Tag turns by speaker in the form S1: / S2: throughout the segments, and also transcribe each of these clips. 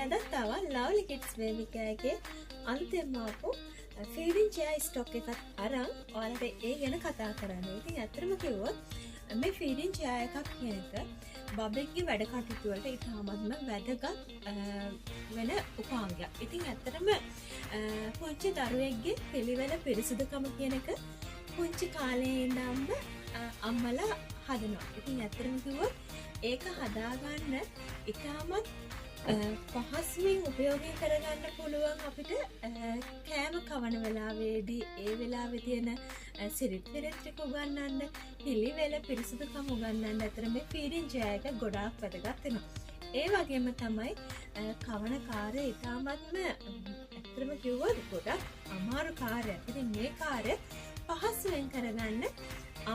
S1: අදත් ආවා lovely kids baby care එකේ අලුතෙන්ම ආපු ෆීඩින් චෙයාර් ස්ටොක් එකක් අරන් ඔයාලට ඒ ගැන කතා කරන්න. ඉතින් ඇත්තටම කිව්වොත් මේ ෆීඩින් චෙයාර් එකක් කියන එක බබෙක්ගේ වැඩ කටයුතු වලට ඉතාමත්ම වැදගත් වෙන උපාංගයක්. ඉතින් ඇත්තටම පුංචි දරුවෙක්ගේ පිළිවෙල පිරිසිදුකම කියන එක පුංචි කාලේ ඉඳන්ම අම්මලා හදනවා. ඉතින් ඇත්තටම කිව්වොත් ඒක හදාගන්න ඉතාමත් පහසුවෙන් උපයෝගී කරගන්න පුළුවන් අපිට කෑම කවන වෙලාවේදී ඒ වෙලාවේ තියෙන සිරිත් විරිත් ටික උගන්වන්න, පිළිවෙල පිරිසිදුකම උගන්වන්න අතර මේ ෆීඩින් චෙයාර් එක ගොඩාක් වැදගත් වෙනවා. ඒ වගේම තමයි කවන කාර්යය ඉතාමත්ම ඇත්තටම කිව්වොත් ගොඩක් අමාරු කාර්යයක්. ඉතින් මේ කාර්ය පහසුවෙන් කරගන්න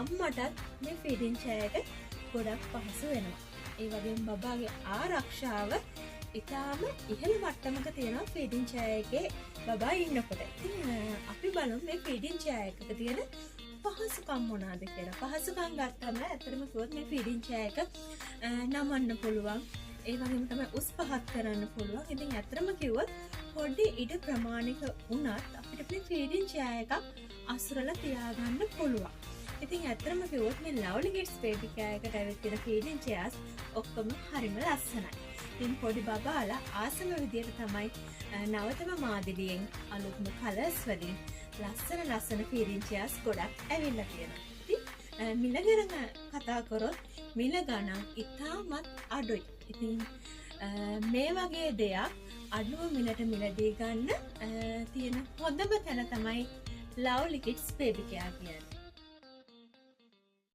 S1: අම්මටත් මේ ෆීඩින් චෙයාර් එක ගොඩක් පහසු වෙනවා. ඒ වගේම බබාගේ ආරක්ෂාව ඉතාම ඉහළ මට්ටමක තියෙනවා ෆීඩින් චෙයාර් එකේ බබා ඉන්නකොට. ඉතින් අපි බලමු මේ ෆීඩින් චෙයාර් එකක තියෙන පහසුකම් මොනවාද කියලා. පහසුකම් ගත්තම ඇත්තටම කිව්වොත් මේ ෆීඩින් චෙයාර් එක නමන්න පුළුවන්. ඒ වගේම තමයි උස් පහත් කරන්න පුළුවන්. ඉතින් ඇත්තටම කිව්වොත් පොඩි ඉඩ ප්‍රමාණික වුණත් අපිට මේ ෆීඩින් චෙයාර් එකක් අසුරලා තියාගන්න පුළුවන්. ඉතින් ඇත්තටම කිව්වොත් මේ ලව්ලි කිඩ්ස් බේබි කෙයාර් එකට ඇවිත් තියෙන ෆීඩින් චෙයාර්ස් ඔක්කොම හරිම ලස්සනයි. ඉතින් පොඩි බබාලා ආසම විදියට තමයි නවතම මාදිලියෙන් අලුත්ම කලර්ස් වලින් ලස්සන ලස්සන ෆීඩින් චෙයාර්ස් ගොඩක් ඇවිල්ලා තියෙනවා. ඉතින් මිල ගැන කතා කරොත් මිල ගණන් ඉතාමත් අඩුයි. ඉතින් මේ වගේ දෙයක් අඩුම මිලට මිලදී ගන්න තියෙන හොඳම තැන තමයි ලව්ලි කිඩ්ස් බේබි කෙයාර් කියන්නේ.